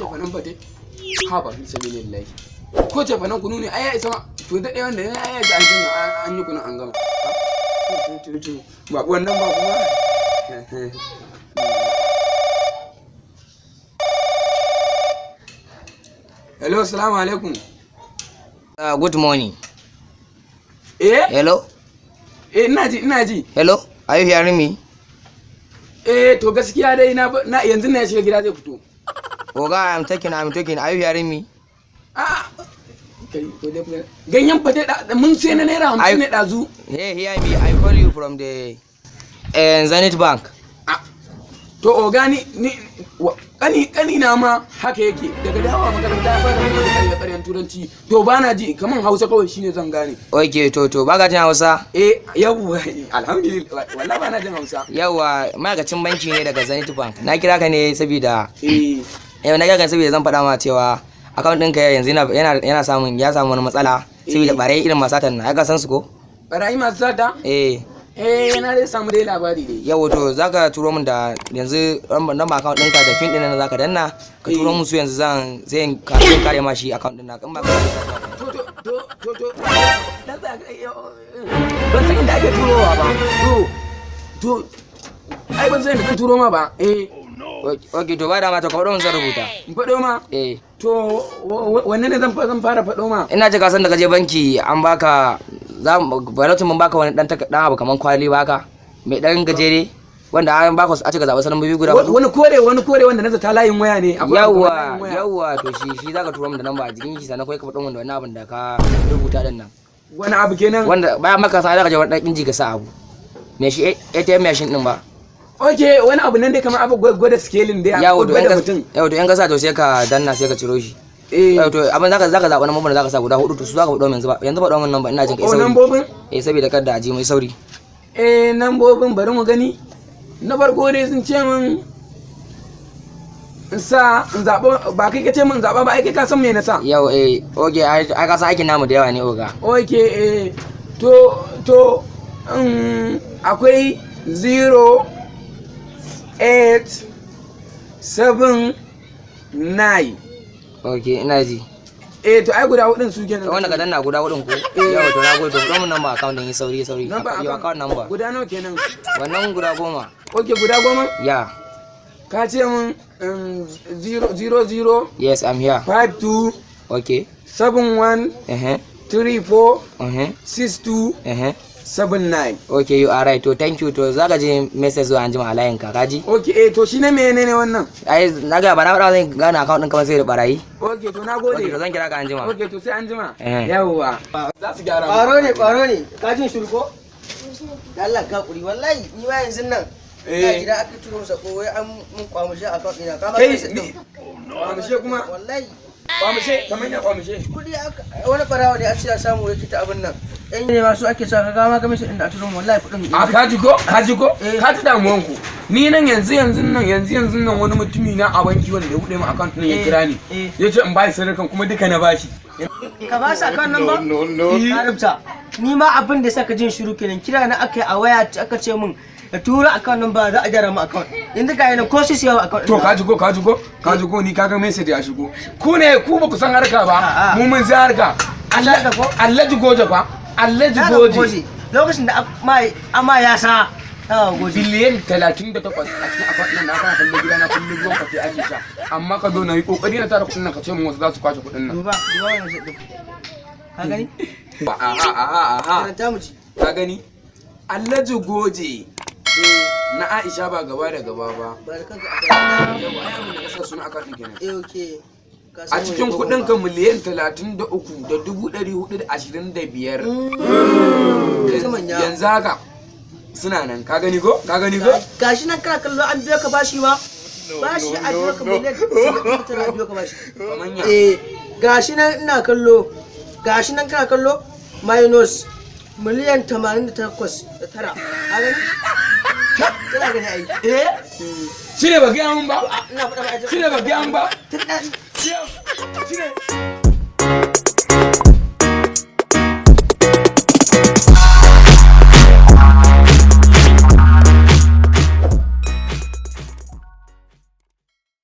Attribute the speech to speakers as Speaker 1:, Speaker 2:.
Speaker 1: Cefanen fate? Ha ba, fi sabilillahi. Ko cefanen kunu ne ai ya isa ma. To da ɗaya wanda ya isa an shanya an yi kunun an gama. Ba wannan ba kuma. Hello, salamu alaikum.
Speaker 2: Good morning.
Speaker 1: Eh?
Speaker 2: Hello?
Speaker 1: Eh, ina ji, ina ji.
Speaker 2: Hello? Are you hearing me?
Speaker 1: Eh, to gaskiya dai na yanzu na ya shiga gida zai fito.
Speaker 2: Oga, I'm talking. Are you hearing me?
Speaker 1: A'a. Kai, ko dai ganyen fate da mun sai na ₦50 ne ɗazu.
Speaker 2: Hey, hear me. I call you from the Zenith Bank.
Speaker 1: Ah, to oga, ni kani na ma haka yake daga dawowa makaranta ya fara mun da ƙaryan turanci. To bana ji, kaman Hausa kawai shine zan gane.
Speaker 2: Okay, to baka jin Hausa?
Speaker 1: Eh, yawwa, alhamdulillah, wallahi bana jin Hausa.
Speaker 2: Yawwa, ma'aikacin banki ne daga Zenith Bank. Na kira ka ne saboda na kira ka saboda zan faɗa ma cewa account ɗinka yanzu yana samun ya samu wani matsala saboda ɓarayi irin masu satan nan. Ai ka san su ko?
Speaker 1: Barayi masu sata?
Speaker 2: Eh.
Speaker 1: Eh, na dai samu dai labari dai.
Speaker 2: Yawwa, to zaka turo min da yanzu number account ɗinka da pin ɗin nan zaka danna ka turo min su yanzu, zan sai in kare ma shi account ɗin naka in ba ka
Speaker 1: To to to to to dan tsaya, ban san inda ake turowa ba. To ai ban san inda zan turo ma ba. Eh.
Speaker 2: Okay, to ba da ma, to ka faɗo min zan rubuta.
Speaker 1: In faɗo ma?
Speaker 2: Eh.
Speaker 1: To wanne ne zan fara faɗo ma?
Speaker 2: Ina ji ka san da ka je banki an baka za mu balatin mun baka wani dan abu kaman kwali baka mai dan gajere wanda an baka a cika zaɓa sanan biyu guda hudu.
Speaker 1: Wani kore wanda na zata layin waya ne. Akwai abu kamar
Speaker 2: Yawwa.
Speaker 1: layin waya.
Speaker 2: Yawwa, to shi zaka turo min da namba a jikin shi, sannan kai ka faɗo min da wani abin da ka rubuta din nan.
Speaker 1: Wani abu kenan?
Speaker 2: Wanda bayan maka sa zaka je wani dan inji ka sa abu me shi ATM machine din ba.
Speaker 1: Okay, wani abu nan dai kamar abu gwada scaling dai.
Speaker 2: Yawo, to
Speaker 1: gwada
Speaker 2: in ka
Speaker 1: mutum.
Speaker 2: Yawo, to in ka sa to sai ka danna sai ka ciro shi.
Speaker 1: Eh.
Speaker 2: Yawo, to abin zaka zaɓa nambobin da zaka sa guda hudu, to su zaka faɗo min yanzu ba yanzu, faɗo min namba, ina jin kai
Speaker 1: O
Speaker 2: sauri.
Speaker 1: Nambobin?
Speaker 2: Eh, saboda kada a ji mai sauri.
Speaker 1: Eh, nambobin, bari mu gani. Na farko dai sun ce min in sa in zaɓa, ba kai ka ce min in zaɓa ba, ai kai ka san me na sa.
Speaker 2: Yau, eh, okay, ai ka san aikin namu da yawa ne, oga.
Speaker 1: Okay, eh, to akwai 0 8 7 9.
Speaker 2: Okay, ina ji.
Speaker 1: Eh, to ai guda hudun su kenan.
Speaker 2: Wanda ka danna guda hudun ko?
Speaker 1: Eh.
Speaker 2: Yawa, to na gode. To faɗo min number account din, yi sauri sauri.
Speaker 1: Number?
Speaker 2: Your account number.
Speaker 1: Guda nawa kenan?
Speaker 2: Wannan guda 10.
Speaker 1: Okay, guda 10.
Speaker 2: Yeah.
Speaker 1: Ka ce min 0 0 0
Speaker 2: Yes, I'm here.
Speaker 1: 5 2 7 1 3 4 6 2 7 9.
Speaker 2: Okay, you are right. To thank you. To zaka je message zuwa anjima a layin ka, kaji?
Speaker 1: Okay, eh, to shi ne menene wannan?
Speaker 2: Ai na ga ba na faɗa zan gane account ɗin kamar sai da barayi.
Speaker 1: Okay, to na gode.
Speaker 2: Okay, to zan kira ka anjima.
Speaker 1: Okay, to sai anjima.
Speaker 2: Eh.
Speaker 1: Yawwa, za su gyara mu.
Speaker 3: Ƙwaro ne, ƙwaro ne, ka jin shiru ko? Da Allah ka kuri, wallahi ni ma yanzu nan. Ina gida aka turo sako wai an mun kwamushe account ɗina. Ka ma
Speaker 1: Kai
Speaker 3: kai
Speaker 1: ni kwamushe kuma?
Speaker 3: Wallahi.
Speaker 1: Kwamushe kamar ya kwamushe?
Speaker 3: Kuɗi aka wani ɓarawo ne a ce ya samu ya kita abin nan. Ɗan ne masu ake sa ka gama ga inda a turo mun wallahi kuɗin.
Speaker 1: A kaji ko, kaji ko?
Speaker 3: Eh.
Speaker 1: Ka ji damuwan ku. Ni nan yanzu yanzu nan yanzu yanzu nan wani mutumi na a banki wanda ya buɗe min account ɗin ya kira ni, ya ce in bashi sirrikan kuma duka na bashi.
Speaker 3: Ka ba su account number?
Speaker 4: No, no.
Speaker 3: Ka rubuta. Ni ma abin da saka jin shiru kenan, kira na aka yi a waya aka ce min da tura account number za a gyara mu account. Yanzu ga yana ko sisi yawa account.
Speaker 1: To kaji ko, kaji ko, kaji ko, ni kaga message ya shigo. Ku ne ku ba ku san harka ba.
Speaker 3: A'a.
Speaker 1: Mu mun san harka. Allah
Speaker 3: ko?
Speaker 1: Alhaji Goje fa, Alhaji Goje.
Speaker 3: Lokacin da ama ya sa ta goje.
Speaker 1: Biliyan 38 a cikin akwatin nan na, kana kallon gida na kullum ruwan kafe ake sha, amma ka zo na yi kokari na tara kuɗin nan ka ce mun wasu za su kwashe kuɗin nan.
Speaker 3: Duba, duba wannan sai din. Ka gani?
Speaker 1: Aha aha aha.
Speaker 3: Karanta mu ji.
Speaker 1: Ka gani, Alhaji Goje na Aisha ba gaba da gaba ba.
Speaker 3: Ba da kanka aka
Speaker 1: Yawa, ai abin da ka sa suna akwatin kenan.
Speaker 3: Eh, okay. Ka
Speaker 1: A
Speaker 3: san
Speaker 1: cikin
Speaker 3: wani
Speaker 1: kuɗin
Speaker 3: ko
Speaker 1: ka 33,425,000.
Speaker 3: Ka manya.
Speaker 1: Yanzu haka suna nan, ka gani ko, ka gani ko?
Speaker 3: Gashi nan kana kallo an biyo ka bashi ma. Bashi a biyo ka miliyan 79 a biyo ka bashi.
Speaker 1: Kamanya?
Speaker 3: Eh, gashi nan ina kallo. Gashi nan kana kallo minus miliyan 88 da tara. Ka gani? Kana gani ai.
Speaker 1: Eh, shi ne ba gaya mun ba.
Speaker 3: Ina faɗa ma.
Speaker 1: Shi ne ba gaya mun ba.
Speaker 3: Tun da
Speaker 1: Shi ne.